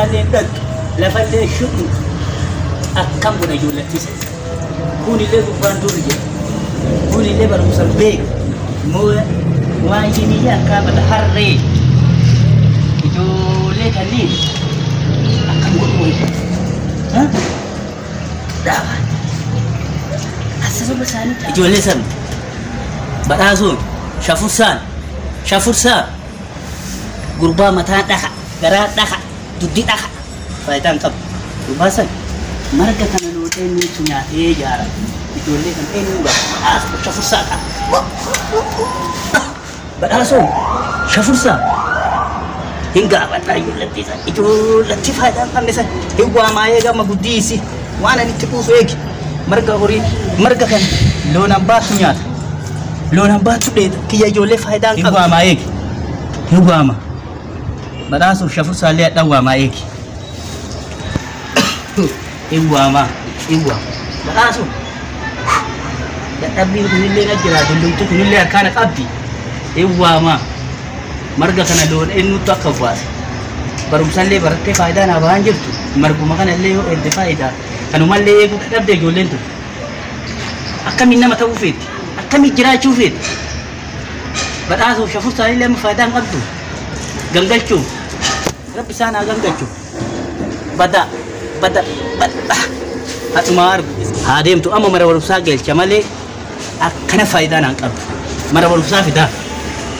barumsaallee dhattu lafallee shu'u akkam godha ijoollattiisa. Kunillee gubbaan dur jedha. Kunillee barumsa beeku. Waan yiniyyaa akkaa mata harree. Ijoollee kanneen akkam godhu wayya. Dhaaba. Asirra isaanii ijoollee sana badhaasuun shafursaan shafursaa gurbaa mataan dhaka garaa dhaka duddi dhaka faayidaan qabu. Gurbaa sana marga kana lootee nuutu nyaatee jaara. Ijoollee kan eenyu badhaasuu shafursaa qaba. Badhaasuun shafursaa hin gaafannaa ijoollattii sana. Ijoollattii faayidaa hin qabne sana hin waamaa eegama guddiisi waan ani itti kuusu eegi. Marga horii marga kana loon baattu nyaata. Loon baattu dheeda kiyya ijoollee faayidaa hin qabu. Hin waamaa eegi. Hin waama. Badhaasuuf shafursaallee hadhaan waamaa eegi. Hin waamaa. Hin waama. Badhaasuuf dadhabbiin kunillee na jira dullumti kunillee harkaana qabdi. Hin waamaa. Marga kana loon eenyutu akka baase. Barumsallee barattee faayidaa naa bahan jirtu. Marguma kanallee yoo eegde faayidaa. Kanumallee eeguu dadhabde ijoolleen tun. Akkamiin nama ta'uu feeti? Akkamiin jiraachuu feeti? Badhaasuuf shafursaallee amma faayidaa hin qabdu. Gangalchuuf. Rabbi isaan haa gangalchu. Bada bada bada. Hadhumaa argu. Haa deemtu amma mara barumsaa galcha malee akkana faayidaa naan qabdu. Mara barumsaa fidaa.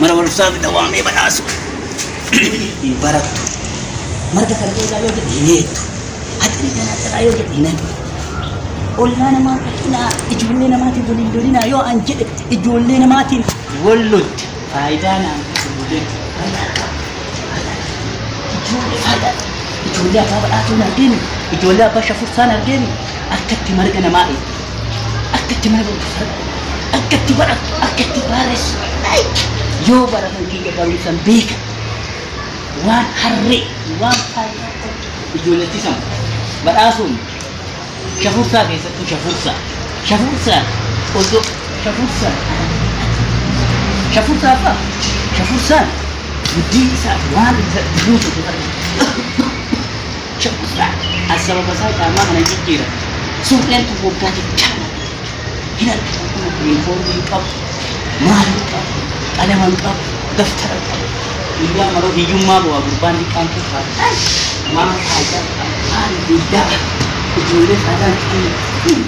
Mara barumsaa fida waamee badhaasu. Hin barattu. Marga kana eegaa yoo jedhe hin eegdu. Haxiri kana xiraa yoo jedhe hin eegdu. Ollaa namaa dhaqinaa ijoollee namaatiin waliin lolinaa yoo an jedhe ijoollee namaatiin wal lolti. Faayidaa naan qabdu. Ijoollee faayidaa. Ijoollee abbaa badhaatuu hin arginu. Ijoollee abbaa shafursaa hin arginu. Akkatti marga namaa eegdu. Akkatti marga uffatu. Akkatti barattu. Akkatti barreessu. Yoo baratan kiyya barumsan beeka. Waan harree waan faayidaa qabu ijoolletti sana badhaasuun shafursaa keessattuu shafursaa shafursaa osoo shafursaa shafursaa fa'a shafursaan guddii isaa waan isa guutu shafursaa as sababa isaa caamaa kana jijjiira suuqeen tun waggaa jechaa hin argatu yuunifoormii hin qabu maal hin qabu qalama hin qabu daftara hin qabu. Guyyaa maroo hiyyummaa bu'aa gurbaan xiqqaan kun faayidaa maal faayidaa qaba maal guddaa ijoollee faayidaa hin qabne.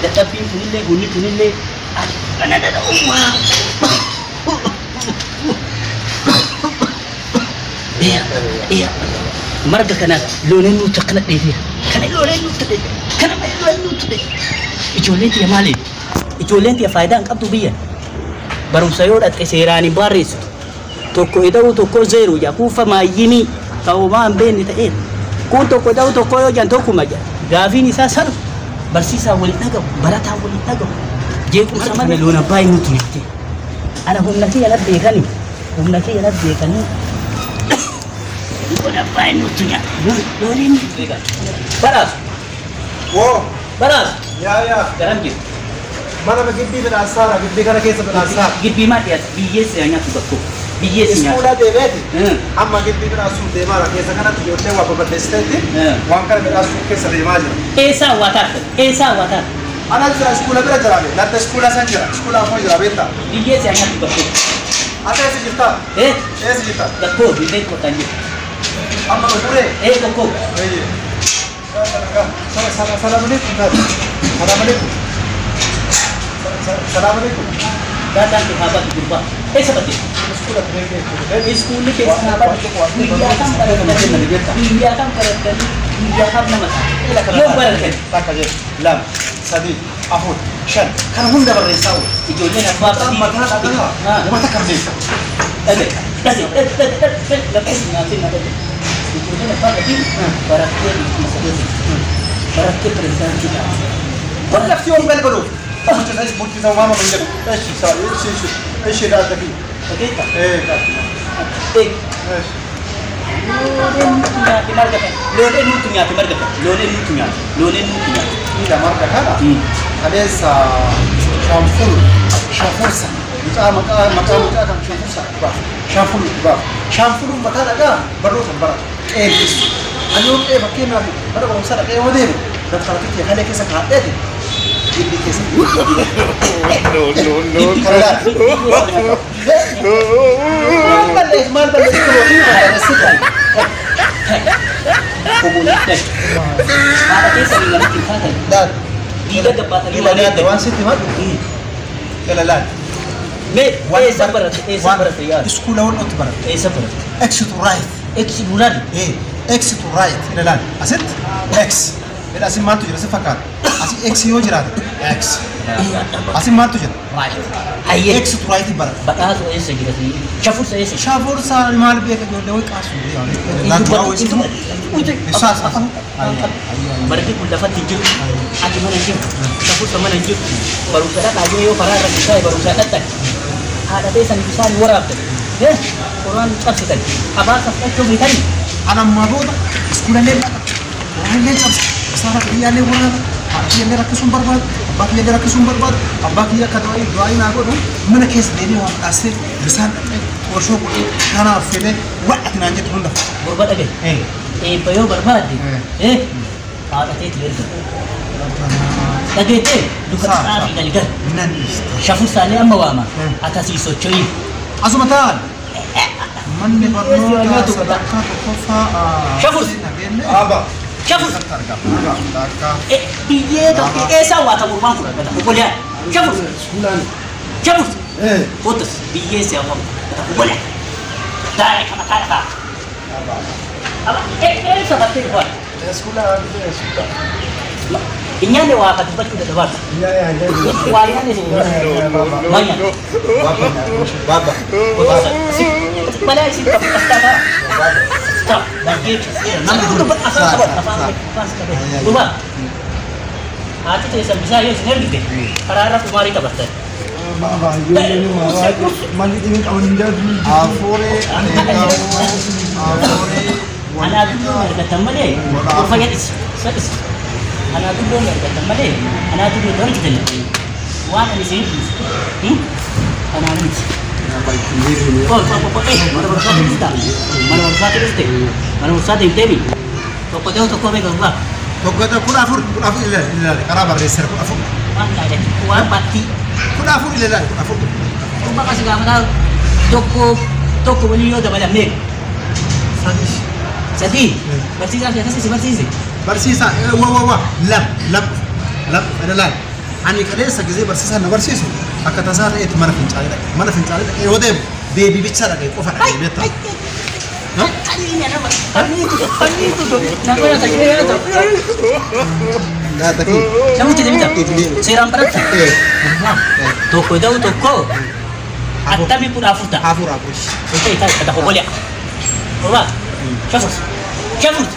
Dadhabbiin kunillee hunni kunillee akkana dhadha'ummaa. Marga kana looneen nuti akkana dheedeera. Kana looneen nuti dheedeera. Kana looneen nuti dheedeera. Ijoolleen tiyya maali? Ijoolleen tiyya faayidaa hin qabdu biyya. Barumsa yoo dhaqxe seeraan hin barreessitu. Tokko ida'uu tokko zeeroo jaa kuufa maayyimii ta'umaa hin beekne ta'eera. Kun tokko ida'uu tokko yoo jan tokkuma jaa. Gaafiin isaa sana barsiisaa waliin dhagahu barataa waliin dhagahu. Jeequmsa malee loon abbaa hin nuti nyaate. Ana humna kiyya na beekanii humna kiyya na beekanii loon abbaa hin nuti nyaate. Loon hin nuti beekan. Badhaasu. Woo. Badhaasu. Yaa yaa. Garam jiru. Mana gibbii midhaassaara gibbii kana keessa midhaassaara. Gibbii maal dhiyaatu biyyeessi nyaatu bakko biyyeessi nyaatu. Iskuula deemeeti. Amma gibbii midhaassuuf deemaara keessa kanatti ijoollee waa babal'eessiteetti waan kana midhaassuuf keessa deemaa jira. Eessaa waa taate eessaa waa taate. Ana jira iskuula bira jira be latta iskuula san jira iskuula afoo jira beektaa. Biyyeessi nyaatu bakko. Ati eessa jirta? Eessa jirta? Bakko biyyee qotaan jiru. Amma dhufuree? Bakko. Salaam alaikum. Salaam alaikum. Salaam alaikum. Daataan kun haa baatu gurbaa. Eessa batte? Iskuulli keessa haa baatu. Guyyaa kam baratanii? Guyyaa kam baratanii? Guyyaa kam nama ta'a? Yoo baratanii? Takka jedhu lama sadii afur shan kana hunda barreessaa oolu. Ijoolleen abbaa badii. Mataa dhagaa uummata kam beeka? Dhage dhage dhage dhage lakkee nyaatiin na dhage. Ijoolleen abbaa badii barattee barattee pirezidaantii ta'a. Lafti yoom galgaluuf? Bulchiisa uumama hin jedhu. Eshi eshi eshi eshi daakii. Dhageetta? Ee daakii. Ee. Loon nuti nyaate marga kana. Loon nuti nyaate marga kana. Loon nuti nyaate. Loon nuti nyaate. Ila marga kana. Kaleessa shaanfur shafursa. Mucaa maqaa maqaa mucaa kan shafursa baaf. Shaanfur baaf. Shaanfuruun mataa dhagaa barnoota hin baratu. Eebbisu. Ani yoo qe'ee fakkeenyaaf mana barumsaa dhaqee yoo deeme daftara kiyya kalee keessa kaa'adheeti gibbii keessa. No, no, no. Maal balleessu maal balleessu barreessi. Haadha keessanii manatti hin taatan. Laal. Dhiiga gabbaatanii Ila laal waan sitti maddu. Ila laal. Mee eessa baratte eessa baratte yaa? Iskuula wal baratte. Eessa baratte? X to right. X duraan. X to right. Ila laal. Asitti X. Ila asin maaltu jira si fakkaata? Asi X yoo jiraate X. Asin maaltu jira? Right. Hayyee. X to right baratte. Badhaasa eessa jira? Shafursa eessa jira? Shaafursaa maal beeka ijoollee wayi qaasu. Isaas Barri kun lafatti hin jiru. Ati mana hin jirtu. Shafursa mana hin jirtu. Barumsa dhaqaa yoo karaa irra bishaan barumsa dhaqxan. Haadha teessan bishaan waraabdan. Qoraan cabsitan. Abaasa fudhachuu beekani. Ana ammaa booda iskuulallee dhaqa. Qoraallee cabsa. Isaarra biyyaallee waraaba. Haadha kiyyallee rakkisuun barbaadu. Abbaa kiyyallee rakkisuun barbaadu. Abbaa kiyya akka du'aa naa godhu mana keessa deemee waan dhaasee bishaan dhaqee qorshoo godhee kanaaf fedhee waan ati naan jettu hunda. Gurba dhagaye. Eebba yoo barbaadde haadha teeti erga. Dhageettee duka xaafii galgal. Nan dhiista. Shafursaalee amma waama. Akkasii socho'ii. Asuma ta'an. Manni barnootaa sadarkaa tokkoffaa. Shafurs. Aba. Shafurs. Biyyee tokko eessaa waa ta'u gurbaan kun obboleeyyan. Shafurs. Shafurs. Kootas biyyee si hafamu obboleeyyan. Daara kama kaadha kaa. Aba eessa battee dhufaa? Nyaanni waa ka dubbachuu dadhabaatu. Waa nyaanni maal nyaanni? Baba. Balaa isin qabu asxaa ta'a. Afaan qabu. Gurbaa. Haati teessan bishaan yoo isin ergite karaa irra kumaarii taphattan. Afurii afurii. Anaa dulloon argatan malee gorfa jedhis sadhis. Anaa dulloon argatan malee anaa dulloon argitan waan ani isin dhiisu anaa miti. Mana barumsaatti dhufta mana barumsaatti dhufte mana barumsaatti hin deemi tokko ta'u tokko beeka gurbaa. Tokko ta'u 14 ilaali karaa barreesseera 14. Waan gaariidha waan baattii. 14 ilaali 14. Gurbaa kasi gaafataa tokko tokko waliin yoo dabalan meeqa? Sadii. Sadii. Barsiisaan fi akkasii si barsiise. Barsiisaa wa lama lama ilaali. Ani kaleessa gisee barsiisaan na barsiisu akka tasaa ta'etti mana fincaanii dhaqe. Mana fincaanii dhaqe yoo deemu deebii bichaa dhaqe qofa dhaqe beektaa. Namichi deemita. Seeraan baratta. Tokko ta'u tokko attamii 14 ta'a. 4 4. Tokko ta'u tokko qolea. Gurbaa. Shafurs. Shafurs.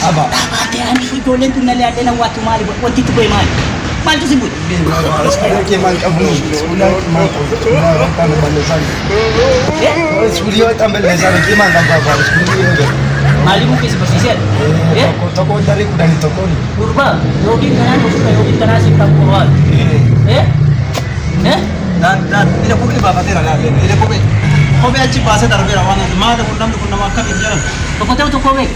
Aba. Dhaabate ani ijoolleen tun nalee addee waattu maali wanti itti bu'e maali? Maaltu si bu'e? Maaliif keessa barsiiseera? Gurbaa yookiin kanaan ofirra yookiin kanaa siif kan qorwaatu. Daan ila kophee baafateera laal ila kophee kophee achi baasee darbeera waan maali kun namni kun nama akkamiin jedhan. Tokko ta'u tokko beeka.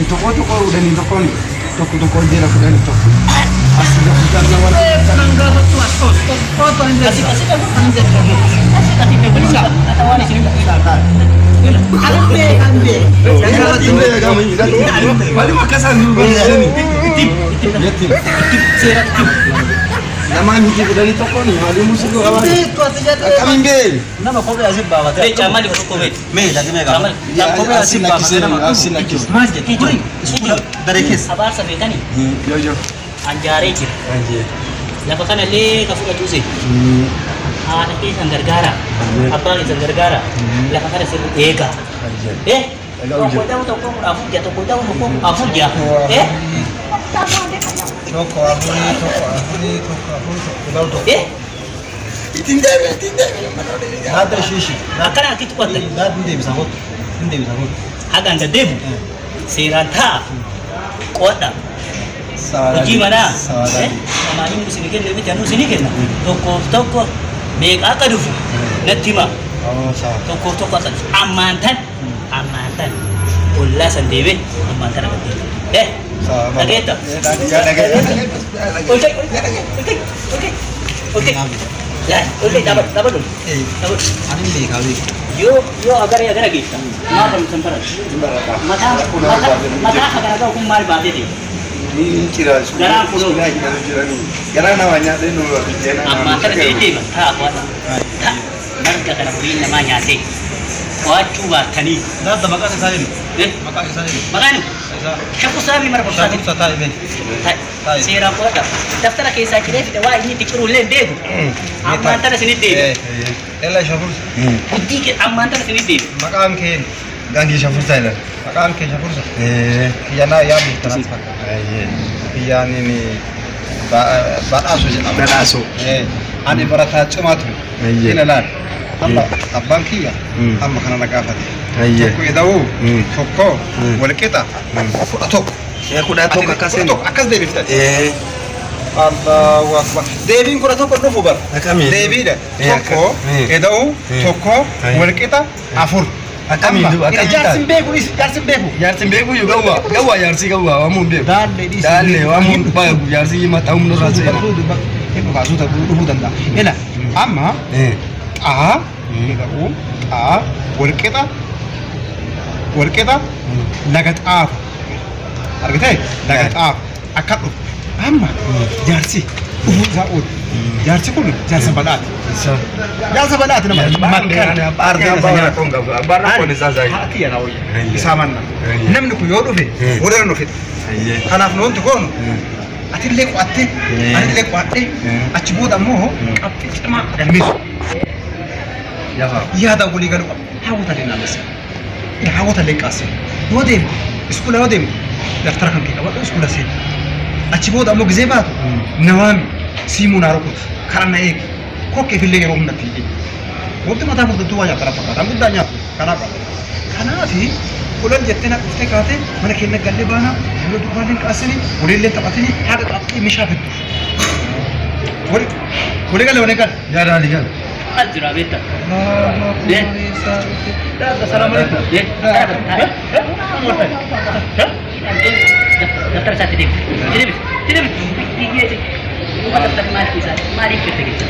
Tokko tokko kudhanii tokkoon tokko tokko jira 11. Nama miti 11 ni maali musuh kawan. Kami bel. Nama kophee asii baafatee. Mee caamali tokko beeka. Mee lagi meeqa? Kophee asii baafatee nama. Maal jedhe? Iskuula daree keessa. Abaarsa beekanii Yo yo. anjaaree jira. Anjir. Lafa kanallee ka fudhatuuse. Haadha keessan gargaara. Abbaa keessan gargaara. Lafa kana sirri eegaa. Anjir. Tokko ta'u tokko 14 ja'a tokko ta'u tokko 4 ja'a. Tokko afurii tokko afurii tokko afurii tokko ta'u tokko. Itin deebi itin deebi. Laata ishiishi. Akkana akkitti qotte. Laata hin deebisa kottu. Hin deebisa kottu. Haga hanga deemu seeraan taa'a qoodha. Hojii manaa maaliin isin kenne miti anuu isin kenna tokkoof tokko meeqa akka dhufu natti hima tokkoof tokko akka dhufu ammaan tan ammaan tan Ollaa san deebee ammaan tana gaddeebi. Dhageetta? Olkee olkee olkee olkee. Laal olkee dhaabadhu dhaabadhu. Dhaabadhu. Ani beekaa beeku. Yoo agaree agara geessa. Maa barumsa hin baratu. Mataa mataa agara ga'u kun maal baatee deema? Garaan kunoo. Garaa nama nyaatee nu biddeen. Ammaan tana ta'ee deema. Taa qo'ata. Taa marga kana horiin namaa nyaatee qo'achuu baattanii. Daadda maqaan isaa eenyu? Maqaan isaa eenyu? Maqaan Shaku saamni mara Shakur barumsaati. Taa'e. Seeraan qo'ata. Daftara keessaa ciree fide waa inni itti ciru illee hin beeku. Ammaan tana isinitti deebi. Ella Shakur. Guddii ammaan tana isinitti deebi. Maqaan kee Gaangii Shakur Taayilar. Maqaan kee Shakur. Kiyyanaa yaa beektan as fakkaata. Kiyyaan inni badhaasoo jedhama. Badhaasoo. Ani barataa cimaa ture. Ina laal. Amma abbaan kiyya amma kana na gaafate. Tokko ida'uu tokko walqixa 11. 11 akkas Kudha tokko akkas deebiftan. Allahu akbar. Deebiin 11 dhufu bara. Akkamiin? Deebiidha. Tokko ida'uu tokko walqixa 4. Akkamiin duuba akkamiin Jaarsi hin beeku dhis jaarsi hin beeku. Jaarsi hin beeku iyyuu gawwaa gawwaa jaarsi gawwaa waamuu hin beeku. Daallee dhiisi. Daallee waamuu hin beeku jaarsi mataa humna irraa seena. Hin dhugaa suuta dhufuu danda'a. Ila amma xaa ida'uu xaa walqixa walqixa laga xaafu. Argitee laga xaafu akka dhufu. Amma jaarsi dhufuu isaa oolu. Jaarsi kun jaarsa badhaati. Jaarsa badhaati nama. Isaa manna. Namni kun yoo dhufe warra nu fida. Kanaaf nuti goonu atillee qo'attee anillee qo'adhee achi booda ammoo qabxii cimaa galmeessu. Yaada walii galuu qaba. Hawwata illee naannessa. Hawwata illee qaasee. Yoo deemu iskuula yoo deemu daftara kan kee qabadhu iskuula seeni. Achi booda ammoo gizee baatu nawaami siimuu naa rukuti karaa na eegi kokkeef illee yeroo hunda fiigee. Wanti mataa furdattuu waa nyaata fakkaata guddaa nyaatu kanaaf qaba. Kanaafi ulan jettee na dhuftee kaatee mana keenya gallee baana yeroo durbaallee qaasini waliillee taphatini haadha qabxii meeshaa fiddu. Walii galee walii galee. Yaada walii galee. As jira beektaa. Assalamu alaikum. Daftara isaatti deebi. Deebi. Deebi. Daftara maaliif isaa maaliif itti geessa?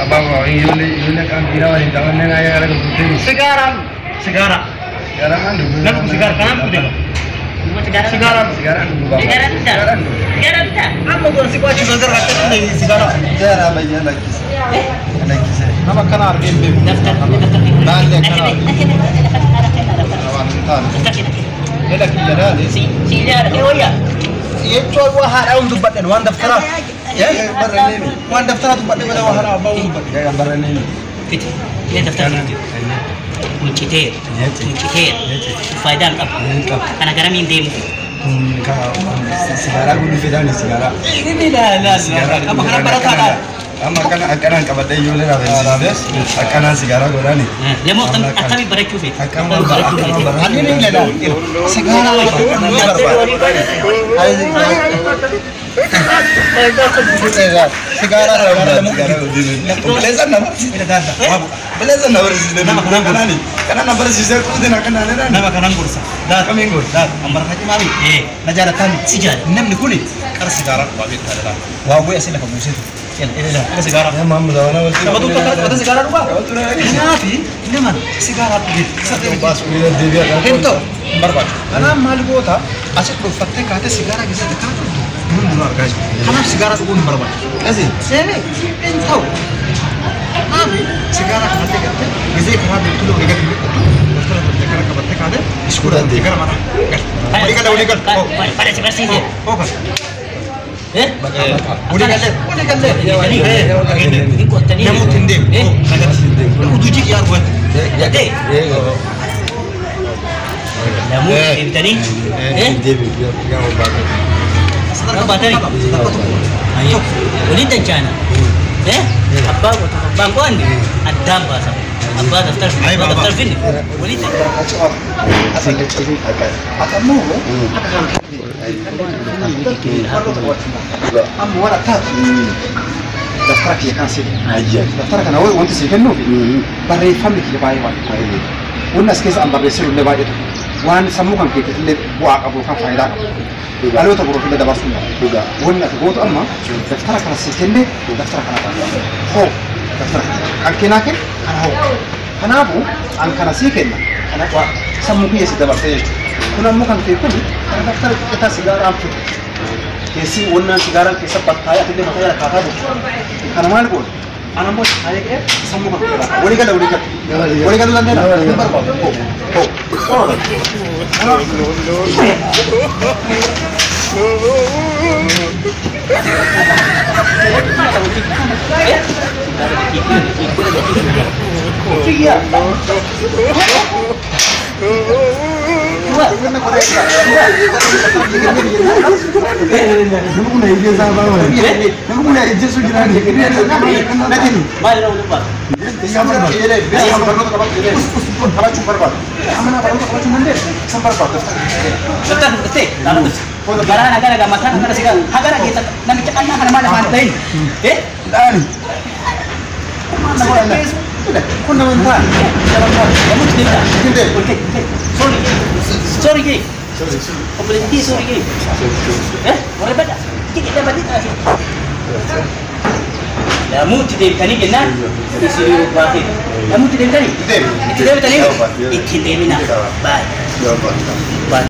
Abbaa ijoollee ijoollee kan dhiiraa waliin taphannee naa yaada gurguddee. Sigaaraan sigaara. Sigaaraan dhugu. Namni kun sigaara kanaan dhugu. Sigaaraan Sigaaraan. Sigaaraan dhugu. Sigaaraan bitaa. Sigaaraan bitaa. Amma goon si qo'achiisu asirraa akka inni sigaara. Sigaaraan bayyee lakkise. Lakkise. Nama akkana argee hin beeku. Daftara daftara. Laallee akkana argee. Waan hin taane. Ela kiyya laalee. Si si yaada wayyaa. Jechuun waa haadhaa hun dubbadhan waan daftaraa. Waan daftaraa dubbadhe malee waa haadhaa abbaa hun dubbadhe. Baranneen. Fiti. Mee daftara fiti. Kun citeera. Kun citeera. Faayidaa hin qabu. Kana garamiin deemu? Sigaaraa guddi fedhaan sigaaraa. Amma kana barataadha. Amma akkana akkanaan qabadhee ijoollee raafessiise. Akkanaan sigaaraa godhaani. Lemoo akkamiin barachuu feete? Akkam barachuu Ani ni ilaala. Sigaaraa ni barbaada. Sigaaraa sigaaraa Bileessa na barsiise. Bileessa na barsiise. Kana na barsiise kuutin akkanaan jedhan. Nama kanan gorsa. Akkamiin gorsa? Daal amma rakaa cimaa mi? Na jaalataa mi? Si jaala. Namni kuni qara sigaaraa dhugaa beektaa dha. Waa bu'ee asii lafa buuseetu. Ila sigaaraa. Nama zawana walitti. Nama tuuta kana qabata sigaaraa dhugaa. Kanaafi nama sigaaraa dhugee. Hin ta'u hin barbaadu. Kanaaf maal goota asitti dhuffattee kaatee sigaaraa keessatti kaatu nun dura argaa jiru. Kanaaf sigaaraa dhuguun hin barbaachisu. Asi. Seene hin ta'u. Kanaaf sigaaraa kanallee galtee gizee karaa deemtu walii gadi mul'atu daftara toltee kana qabattee kaatee iskuula deemtee gara mana gal. Walii gala walii gala. Bara si barsiise. Hoo kan. Walii galee walii galee. Hin qottanii. Namooti hin deemu. Utuu jigi yaa argatu. Namooti deemtanii. Sadarkaa tokko. Waliin dachaana. Abbaa qotu abbaan qo'anne addaan baasa. Abbaa daftar abbaa daftar finne waliin dachaana. Ati ammoo akka kan amma waan attaatu daftara kiyya kan sii daftara kana wanti sii kennuuf barreeffamni kiyya baay'ee baay'ee wanni as keessa an barreessinu illee baay'eetu Waan sammuu kan keetiif illee bu'aa qabu kan faayidaa qabu. Dhaloota biroof illee dabarsuu hin Wanni ati gootu amma daftara kana si kenne daftara kana ta'a. Hoo daftara kana kan kennaa kenne kana hoo. Kanaafuu an kana sii kenna kana sammuu kiyya si dabarsee jechuudha. Kun ammoo kan kee kun kan daftara xiqqeetaa sigaaraan fidu. Keessi wannaan sigaaraan keessa battaayee ati illee mataa jala kaataa jirtu. Kana maal goone? An ammoo taa'ee ka'ee sammuu kan kee baata. Walii gala walii gala. Walii galuu dandeenya? Hin barbaadu. Hoo hoo. Sorry, sorry. Sorry. Lamuutti deebitanii jennaan isin baatee lamuutti deebitanii itti deebitanii itti deebinaa baay'ee.